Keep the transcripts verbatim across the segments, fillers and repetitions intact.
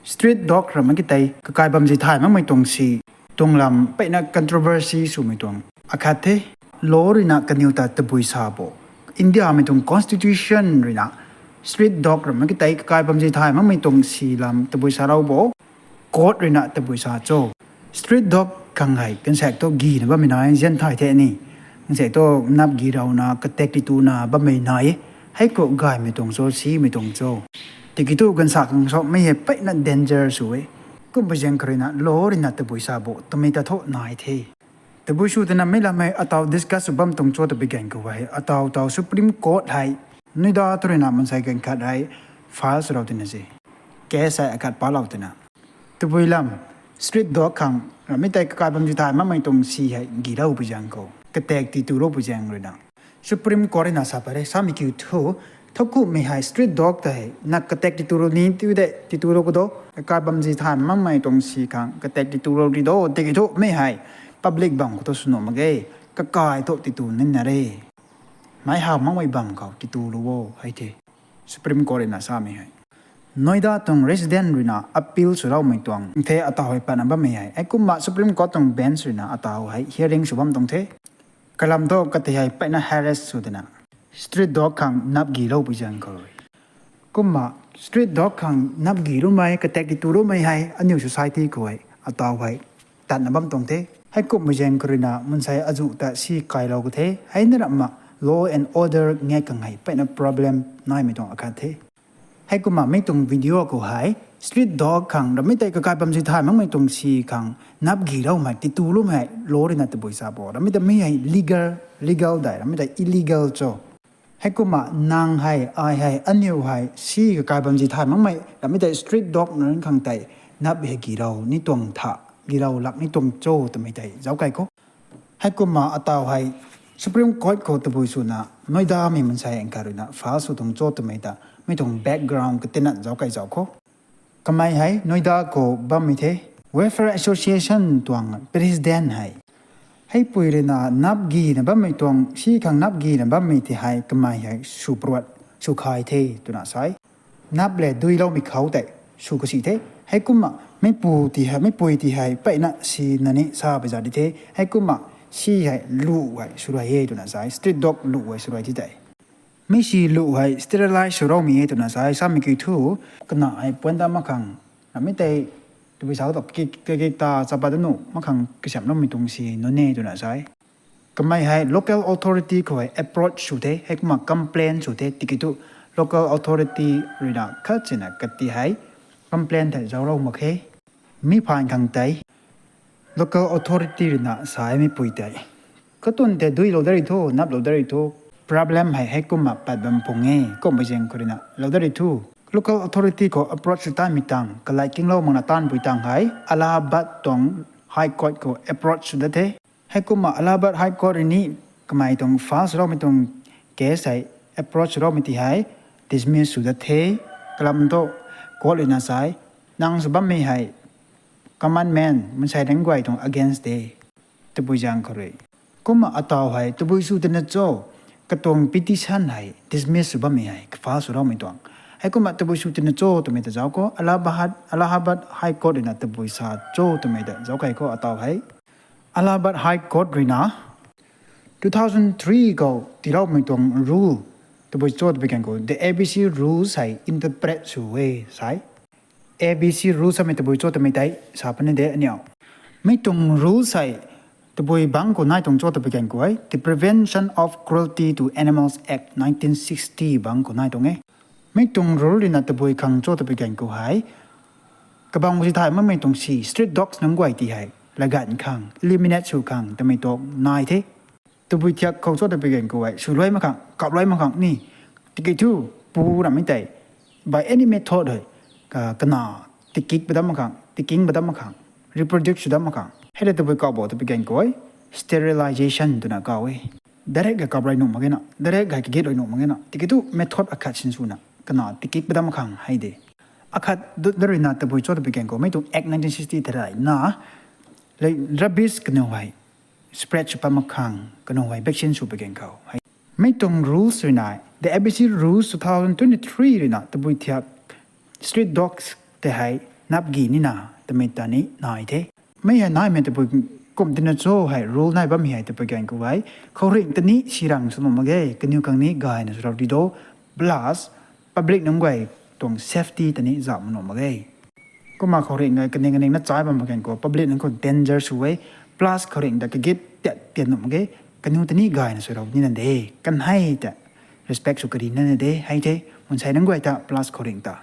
Street dog ramh ki tei kakai bam zi thay makmei tuang si, tuang lam peyna controversy swmei tuang akhat the. Law ruina kaniw ta tabui sa bo, India mei tuang constitution ruina street dog ramh ki tei kakai bam zi thay makmei tuang si lam tabui sa rau bo. Court ruina tabui sa cho. Street dog khang hei kansaek thu gina bammei nai, zian thay the ni. Kansaek thu nap gi rauna katek ti tuna bammei nai. Hei khou gaymei tuang cho, simei tuang cho. Tiki thu kansaek khang samei hei peyna danger sw e. Kumhpui zaeng kha ruina law ruina tabui sa bo twmei ta thu nai the. Tabui sw twna mei lam hei ataw discuss sw bam tuang cho twpui gan khou hei ataw taw Supreme Court hei Noida tu ruina mansei ganv khat hei file sw rau twna se. Case hei akhat palou twna, tabui lam street dog khang ramhmei tei kakai bam zi thay makmei tuang si hei gi rau pui zaeng khou katek ti tu rau pui zaeng ruina Supreme Court ruina sa pat re. Samei kiu thu, thowkumhmei hei street dog tei na katek ti tu rau ni tu de, ti tu rau kado, kakai bam zi thay makmei tuang si khang katek ti tu rau ri do tiki thu mei hei public bam khou thu sw nuh mak ge, kakai thu ti tu nina re. Mei how makmei bam khou ti tu rau o hei the. Supreme Court ruina samei hei Noida tuang resident ruina appeal sw raumei tuang the ataw hei patna bammei hei. Heikumna Supreme Court tuang bench ruina ataw hei hearing sw bam tuang the. Kalam thu kati hei peyna harass sw twna street dog khang nap gi rau pui zaeng khou rui. Kumna street dog khang nap gi rumei, katek ti tu rumei hei aniu society khou hei ataw hei tatna bam tuang the. Heikumhpui zaeng kha ruina mansei azuh ta si kailou ka the. Hei na ramhna law and order ngak khang hei peyna problem naimei tuang akhat the. Heikumna mei tuang video khou hei street dog khang ramhmei tei kakai bam zi thay makmei tuang si khang nap gi raumei, ti tu lumei law ruina tabui sa bo. Ramhmei ta mei hei legal, legal dei, ramhmei ta illegal cho. Heikumna nang hei, ai hei, aniu hei si kakai bam zi thay makmei ramhmei tei street dog nunc khang tei nap hei gi rau ni tuang tha, gi rau lak ni tuang cho twmei tei zauc kei khou. Heikumna ataw hei Supreme Court khou tabui swna Noida mei mansei ganv khat ruina file sw tuang cho twmei ta mei tuang background katina zauc kei zauc khou. Kamei hei Noida khou bammei the, Welfare Association tuang president hei. Heipui ruina nap gina bammei tuang, si khang nap gina bammei ti hei kamei hei sw pruat, sw khay the twna sa e. Nap le duiloumei khou tei sw kasi the. Heikumna meipu ti hei, meipui ti hei peyna sina ni sa pui za di the. Heikumna si hei lu hei sw rui e twna sa e, street dog lu hei sw rui ti tei. Mi si lu hei sterilize sw raumei e twna sa e. Samei kiu thu, kana hei puan da mak khang, ramhmei tei tabui sa ta kik, kik, kik ta chapat da nuh mak khang kasiamhloumei tuang si nunc e twna sa e. Kamei hei local authority khou hei approach sw the, heikumna complain sw the, tiki thu local authority ruina khat sina kati hei complain thei zauclou mak khe. Mi phaan khang tei local authority ruina sa e meipui tei, katuang tei duilou da ri thu, naplou da ri thu, problem hei heikumna pat bam pung e, kumhpui zaeng kha ruina lou da ri thu. Local authority khou approach sw tanmei tang, kalai kinglou makna tanpui tang hei Allahabad tuang High Court khou approach sw da the. Heikumna Allahabad High Court rui ni kamei tuang file sw raumei tuang case hei approach sw raumei ti hei dismiss sw da the. Kalam thu court ruina sa e, nang sw bammei hei commandment, mansei ringc guay tuang against de, tabui zaeng kha rui. Kumna ataw hei tabui sw twna cho, katuang petition hei dismiss sw bammei hei kafile sw raumei tuang. Heikumna tabui sw twna cho twmei ta zauc khou, Allahabad, Allahabad High Court ruina tabui sa cho twmei ta zauc kei khou ataw hei Allahabad High Court ruina two thousand three khou tiiloumei tuang rule tabui cho twpui gan khou the A B C rules hei interpret sw e sa e. A B C rules samei tabui cho twmei tei sa puni de aniu. Mi tuang rules hei tabui bangc khou nai tuang cho twpui gan khou e, the Prevention of Cruelty to Animals Act nineteen sixty bangc khou nai tuang e. Mi tuang rule ruina tabui khang cho twpui gan khou hei, kabam zi thay makmei tuang si street dogs nunc guay ti hei laganv khang, eliminate sw khang twmei tuang nai the. Tabui thiak khou cho twpui gan khou hei sw luai mak khang, kap luai mak khang ni, tiki thu pu ramhmei tei by any method hei, ka, kana tikik padam mak khang, tiking padam mak khang, reproduce sw dam mak khang hei le tabui kau bo twpui gan khou e, sterilization twna kau e. Direct hei kap rui nuh mak ge na, direct hei kagit rui nuh mak ge na, tiki thu method akhat sinswna kana tikik padam mak khang hei de. Akhat du, da ruina tabui cho twpui gan khou mei tuang Act nineteen sixty tharai na, like, rabies kanu hei spread sw pat mak khang kanu hei vaccine sw pui gan khou hei. Mi tuang rules ruina, the A B C rules two thousand twenty-three ruina tabui thiak street dogs tei hei napgi nina twmei ta ni nai the. Mei hei naimei tabui kum tina cho hei rule nai bam hei tabui gan khou hei, khouringh ta ni sirang sw nuh mak ge, kaniw khang ni gayna sw rau di do, plus public nunc guay tuang safety ta ni zauh nuh mak ge. Kumna khouringh hei kaning kaning na chai bam mak gan khou public nunc khou danger sw e, plus khouringh ta kagit tiat tian nuh mak ge, kaniw ta ni gayna sw rau nina de, kan hei ta respect sw kari nina de hei the, mansei nunc guay ta plus khouringh ta.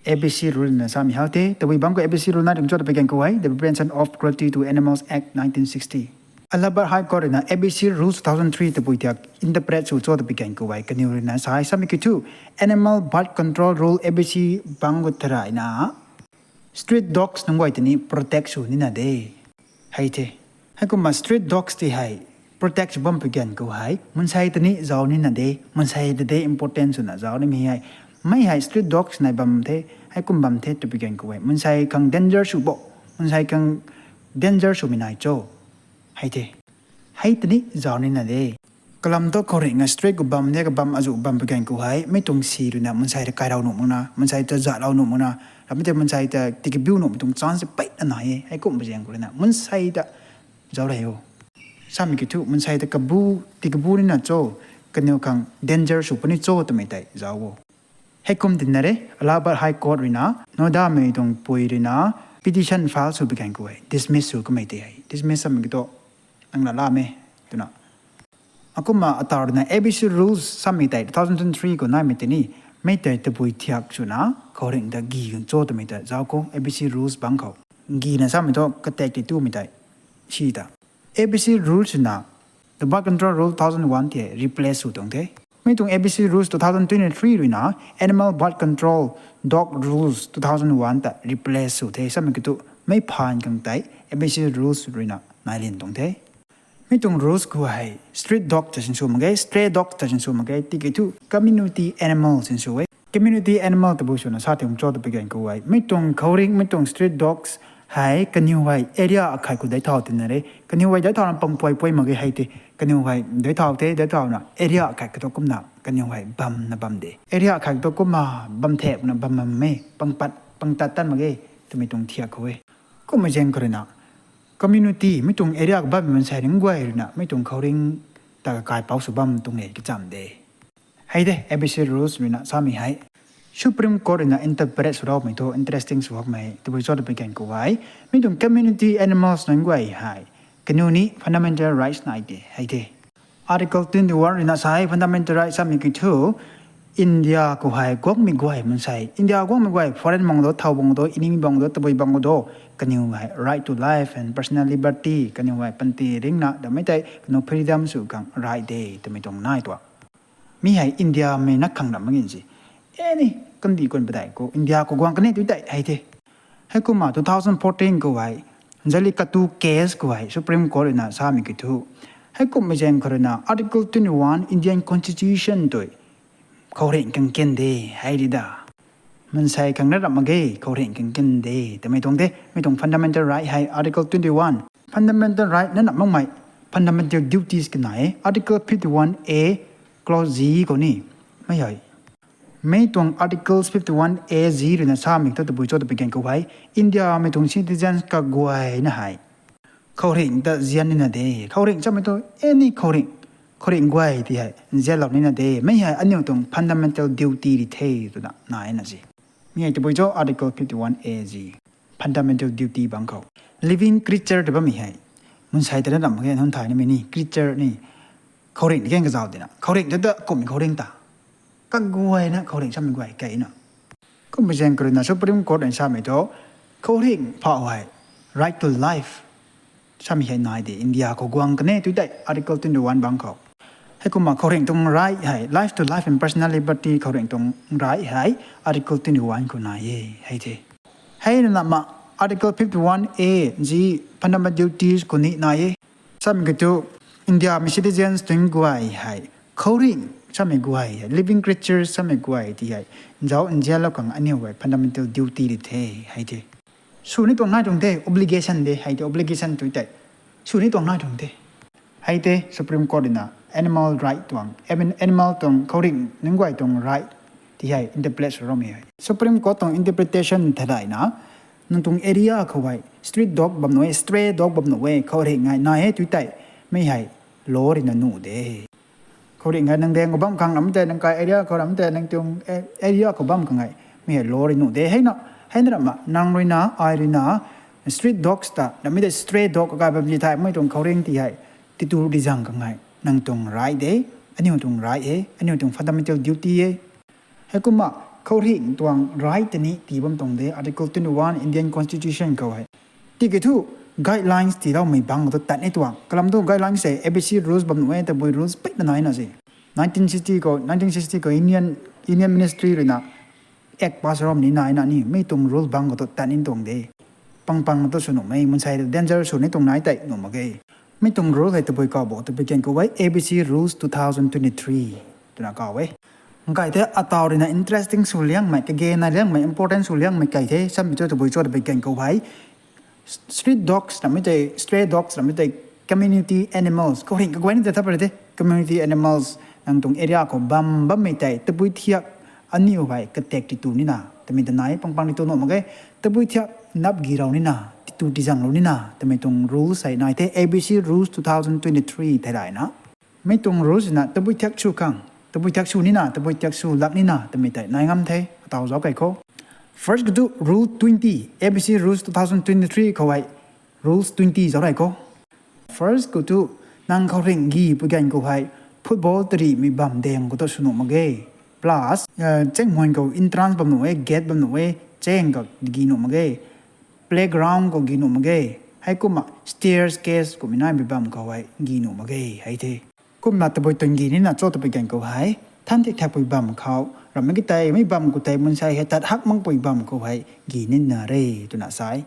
A B C rule na samei hau the, tabui bam khou A B C rule na rim cho tabui gan khou hei, The Prevention of Cruelty to Animals Act nineteen sixty. Allahabad High Court rui na A B C Rules two thousand three tabui thiak interpret sw cho tabui gan khou hei, kaniw rui na sa hei samei kiu thu, Animal Birth Control Rule A B C bang khou tharai na street dogs nunc guay ta ni protect sw nina de hei the. Heikumna street dogs ti hei protect sw bam pui gan khou hei, mansei ta ni zauc nina de, mansei ta de important swna zauc nimei hei. Mei hei street dogs nai bam the, heikum bam the tabui gan khou hei, mansei khang danger sw bo, mansei khang danger swmei nai cho hei the. Hei ta ni zauc nina de. Kalam thu khouringh a street khou bam de, kabam azuh bam pui gan khou hei, mei tuang si rui na mansei ta kairau nuh makna, mansei ta zatlou nuh makna, ramei ta mansei ta tikabiu nuhmei tuang chance peyna nai e, heikum pui zaeng khou rui na mansei ta zauc rei o. Samei kiu thu mansei ta kabu, tikabu nina cho, kaniw khang danger sw puni cho twmei tei zauc o. Heikum tina re, Allahabad High Court rui na, Noidamei tuang pui rui na petition file sw pui gan khou hei dismiss sw kamei tei hei, dismiss samei kiu thu, nang la lamei twna. Akumna ataw rui na A B C Rules samei tei two thousand three khou naimei tei ni, mei tei tabui thiak swna khouringh ta gi gan cho twmei ta zauc khou A B C Rules bang khou. Gina samei thu katak tei tumei tei si ta. A B C Rules swna The Birth Control Rule two thousand one tei replace sw tuang the. Mei tuang A B C Rules two thousand twenty-three rui na Animal Birth Control Dog Rules two thousand one ta replace sw the. Samei kiu thu mei phaan khang tei A B C Rules rui na nailin tuang the. Mei tuang rules khou hei street dog ta sinsw mak ge, stray dog ta sinsw mak ge, tiki thu community animal sinsw e. Community animal tabui swna sa ting cho tabui gan khou hei, mei tuang khouringh, mei tuang street dogs hei kaniw hei area akhat khou daic thau tina re. Kaniw hei daic thauna pangpuai puai mak ge hei tei. Kaniw hei daic thau the, daic thauna area akhat khou thu kumna kaniw hei bamna bam de. Area akhat khou thu kumna bam thekna bam bam e, pangpat, pangtat tan mak ge twmei tuang thiak khou e. Kummei zaeng khou rui na community, mei tuang area khou bammei mansei nunc guay rui na mei tuang khouringh ta kakaipouc sw bam tuang e kacham de. Hei de, A B C Rules rui na samei hei Supreme Court rui na interpret sw raumei thu interesting sw hakmei tabui cho tabui gan khou hei, mei tuang community animals nunc guay hei kaniw ni fundamental rights nai de hei the. Article twenty-one rui na sa hei fundamental rights samei kiu thu, India khou hei guangmei guay mansei, India guangmei guay foreign bang do, thau bang do, enemy bang do, tabui bang do, kaniw hei right to life and personal liberty, kaniw hei panty ringna damei tei kaniw freedom sw khang right de twmei tuang nai tua. Mi hei India mei na khang ram mak ge si. Any kandih kun padeih khou India khou guang kan e tu tei hei the. Heikumna two thousand fourteen khou hei Jallikattu case khou hei Supreme Court rui na samei kiu thu, heikummei zaeng khou rui na Article twenty-one Indian Constitution tei khouringh khang ken de hei ri da. Mansei khang na ram mak ge, khouringh khang ken de twmei tuang de. Mei tuang fundamental right hei Article twenty-one. Fundamental right na na makmei fundamental duties kana e. Article fifty-one A clause G khou ni mei hei, mei tuang Articles fifty-one A G rui na samei thu tabui cho tabui gan khou hei, India mei tuang citizens kaguayna hei khouringh ta nzian nina de. Khouringh chamei thu any khouringh, khouringh guay ti hei nzianlou nina de. Mei hei aniu tuang fundamental duty ri the twna nai na si. Mi hei tabui cho Article fifty-one A G, fundamental duty bang khou. Living creature ta bammei hei mansei ta na ram mak ge, nunc thay nimei ni creature ni, khouringh ta kan kazauh tina, khouringh ta ta kummei khouringh ta kaguayna khouringh samei guay keyna. Kummei zaeng khou rui na Supreme Court rui samei thu khouringh phau hei right to life samei hei nai de, India khou guang kan e tu tei Article twenty-one bang khou. Heikumna khouringh tuang right hei life to life and personal liberty, khouringh tuang right hei Article twenty-one khou nai e hei the. Hei na namna Article fifty-one A G fundamental duties khou ni nai e. Samei kiu thu India mei citizens tuang guay hei khouringh samei guay hei, living creatures samei guay ti hei nzauh nzianlou khang aniu guay fundamental duty ri the hei the. Sw ni tuang nai tuang the, obligation de hei the, obligation tu tei. Sw ni tuang nai tuang the. Hei the Supreme Court rui na animal right tuang, I mean, animal tuang khouringh nunc guay tuang right ti hei interpret sw raumei hei. Supreme Court tuang interpretation thadaina Nang tuang area khou hei street dog bam nuh e, stray dog bam nuh e, khouringh hei nai e tu tei, mi hei law ruina nuh de. Khouringh hei nang daeng khou bam khang ramei tei, nang kai area khou ramei tei, nang tuang area khou bam khang hei mi hei law rui nuh de. Heina, heina ramna nang ruina, ai ruina street dogs ta ramei tei, stray dog kakai bam ti thei, mi tuang khouringh ti hei titu tizang khang hei nang tuang right de. Aniu tuang right e, aniu tuang fundamental duty e. Heikumna khouringh tuang right tei ni tii bam tuang de, Article twenty one Indian Constitution khou hei. Tiki thu guidelines tiiloumei bang khou tu tat ni tuang. Kalam thu guidelines hei A B C rules bam nuh e, tabui rules peyna naina se. Nineteen sixty khou, nineteen sixty khou Union, Union Ministry ruina act pass rom ni naina ni, mi tuang rule bang khou tu tat ni tuang de. Pang pang tu sw nuhmei, mansei danger sw ni tuang nai tei nuh mak ge. Mi tuang rule hei tabui kau bo, tabui kan khou hei A B C rules two thousand twenty-three twna kau e. Nkai the ataw ruina interesting sw liangmei, kage nai liangmei, important sw liangmei kai the, samei cho tabui cho tabui kan khou hei street dogs ramei tei, stray dogs ramei tei, community animals, khouringh kaguay ni ta thap re the, community animals, nang tuang area khou bam bammei tei tabui thiak aniu hei katak titu nina twmei ta nai, pang pang titu nuh mak ge. Tabui thiak nap gi rau nina, titu tizang rau nina twmei tuang rules hei nai the, A B C rules two thousand twenty-three thei rayna. Mi tuang rules na tabui thiak sw khang, tabui thiak sw nina, tabui thiak sw lak nina twmei tei nai ngam the, ataw zauc kai khou. First khou thu rule twenty, A B C rules two thousand twenty-three khou hei rules twenty zauc rey khou. First khou thu nang khouringh gi pui gan khou hei football tarimei bam daeng khou tu sw nuh mak ge. Plus, chenghuan khou entrance bam nuh e, gate bam nuh e, cheng khou gi nuh mak ge. Playground khou gi nuh mak ge. Heikumna stairs case kummei naimei bam khou hei gi nuh mak ge hei the. Kumna tabui tuang gi nina cho tabui gan khou hei, than thiak thiakpui bam khou ramei ki tei, mi bam khou tei mansei hei tat hak makpui bam khou hei gi nina re twna sa e.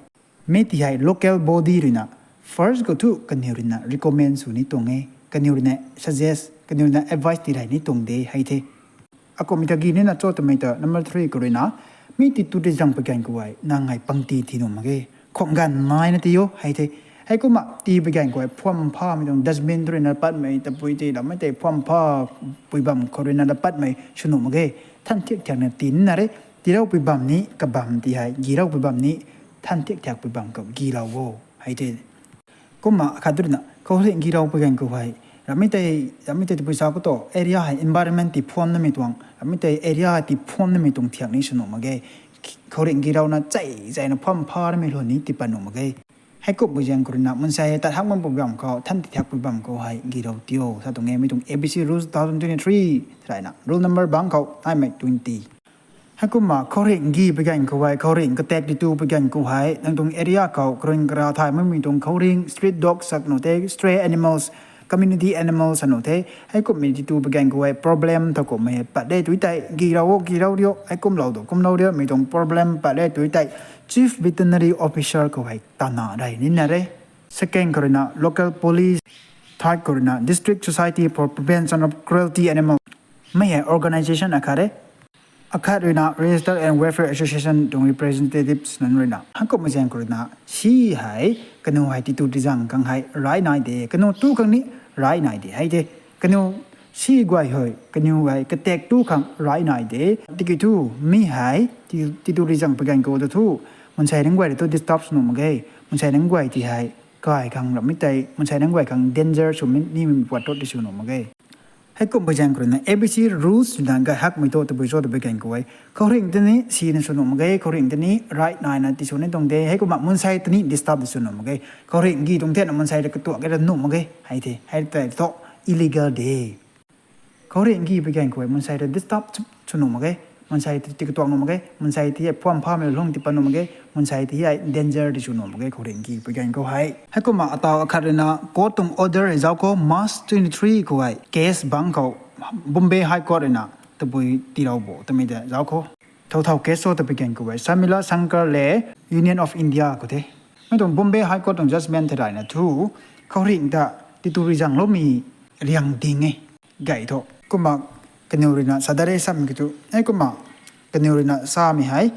Mi ti hei local body ruina, first khou thu kaniw ruina recommend sw ni tuang e, kaniw ruina suggest, kaniw ruina advice tii rey ni tuang de hei the. Akumhmei ta gi nina cho twmei ta number three khou ruina, mi titu tizang pui gan khou hei nang hei pangti thi nuh mak ge. Khwang ganv naina ti o hei the. Heikumna tii pui gan khou hei phuam phamei tuang dustbin tu ruina patmei, tabui ti lammei tei phuam pha pui bam khou ruina la patmei sw nuh mak ge. Than thiak thiakna tii nina re. Tiiloupui bam ni kabam ti hei, giloupui bam ni than thiak thiakpui bam khou gilou o hei the. Kumna khat tu ruina khouringh gilou pui gan khou hei, ramei tei, ramei tei tabui sa khou tu area hei environment ti phuam namei tuang, ramei tei area ti phuam namei tuang thiak ni sw nuh mak ge. Khouringh gilouna chei cheina phuam pha ramei lou ni tii pat nuh mak ge. Heikumhpui zaeng khou ruina mansei hei tat hak makpui bam khou, than thiak thiakpui bam khou hei gilou tio sa tuang e, mi tuang A B C rules two thousand twenty-three thei rayna rule number bang khou naimei twenty. Heikumna khouringh gi pui gan khou hei, khouringh katak titu pui gan khou hei, nang tuang area khou khouringh kara thay makmei tuang khouringh, street dogs sa nuh the, stray animals, community animals sa nuh the. Heikumhmei titu pui gan khou hei problem tha kumhmei pat de tu tei, gilou o, gilou rio, heikumlou do, kumlou rio, mi tuang problem pat de tu tei Chief Veterinary Officer khou hei tana rey nina re. Second khou ruina local police, third khou ruina District Society for Prevention of Cruelty Animal. Mi hei organisation akhat e. Akhat ruina Registered and Welfare Association tuang representatives nunc ruina. Heikumhmei zaeng khou ruina si hei, kaniw hei titu tizang khang hei right nai de, kaniw tu khang ni right nai de hei the. Kaniw si guay hei, kaniw hei katak tu khang right nai de. Tiki thu mi hei ti, titu tizang pui gan khou tu thu mansei nunc guay tu disturb sw nuh mak ge. Mansei nunc guay ti hei kai khang ramei tei, mansei nunc guay khang danger sw nimei puat tu ti sw nuh mak ge. Heikumhpui zaeng khou ruina A B C rules twna gay hakmei tu tabui cho tabui gan khou hei, khouringh tei ni sina sw nuh mak ge, khouringh tei ni right naina ti sw ni tuang de. Heikumna mansei tei ni disturb ti sw nuh mak ge. Khouringh gi tuang thena mansei ta katuak e ra nuh mak ge hei the, hei tei thu illegal de. Khouringh gi pui gan khou hei mansei ta disturb sw nuh mak ge. Mansei ti katuak nuh mak ge. Mansei ti hei phuam phamei lung tii pat nuh mak ge. Mansei ti hei danger ti sw nuh mak ge khouringh gi pui gan khou hei. Heikumna ataw akhat ruina court tuang order hei zauc khou, March twenty-three khou hei case bang khou Bombay High Court ruina tabui tiilou bo twmei ta zauc khou. Thow thow case cho tabui gan khou hei Sharmila Shankar le Union of India khou the. Mi tuang Bombay High Court tuang judgment thei rayna thu khouringh ta titu tizangloumei riang ding e. Gay thu kumna kaniw ruina sa dat re samei ki thu, heikumna kaniw ruina samei hei,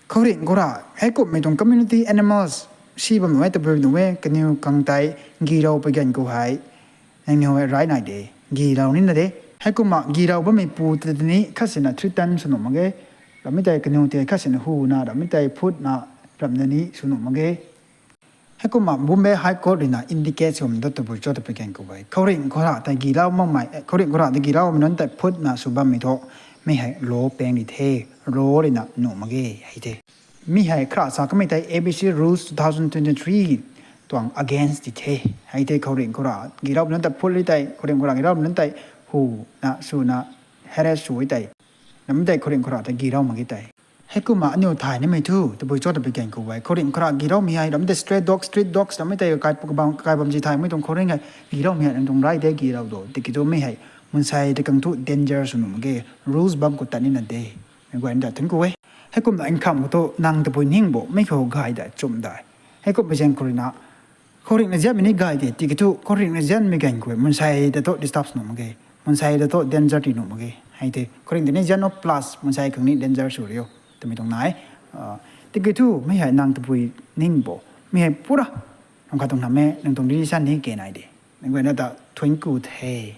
khouringh khou ra, heikumhmei tuang community animals si bam nuh e, tabui nuh e, kaniw khang tei gilou pui gan khou hei nangniw hei right nai de, gilou nina de. Heikumna gilou bammeipu tei ni khatsina threaten sw nuh mak ge. Ramei tei kaniw tei khatsina huna, ramei tei phutna, Ramna ni sw nuh mak ge. Heikumna Bombay High Court ruina indicate swmei ta tabui cho ta pui gan khou e, khouringh khourah tei gilou makmei, khouringh khourah tei giloumei nunc tei phutna sw bammei thu, mi hei law pang di the, law ruina nuh mak ge hei the. Mi hei khrah sa kamei tei A B C Rules two thousand twenty-three tuang against di the. Hei the khouringh khourah giloumei nunc tei phut ri tei, khouringh khourah giloumei nunc tei huna swna harass sw tei, namei tei khouringh khourah tei gilou mak ge tei. Heikumna aniu thay nimei thu tabui cho ta pui gan khou e, khouringh khourah giloumei hei, ramei tei stray dog, street dogs, ramei tei kai, kai bam, kai bam zi thaymei tuang khouringh hei giloumei hei nang tuang right de gilou do. Tiki thu mi hei mansei ta khang thu danger sw nuh mak ge, rules bam khou tat nina de. Mei guayna ta thun khou e. Heikumna nkham khou thu nang tabui ning bo, mi khou gay da, chum da. Heikumna zaeng khou ruina khouringh na zianmei ni gay de, tiki thu khouringh na zianmei gan khou e mansei ta thu disturb nuh mak ge, mansei ta thu danger ti nuh mak ge. Hei the khouringh tei ni zian o plus mansei khang ni danger sw rio twmei tuang nai. Tiki thu mi hei nang tabui ning bo, mi hei pura nang khat tuang nam e, nang tuang decision ni ke nai de. Mei guayna ta thun khou the.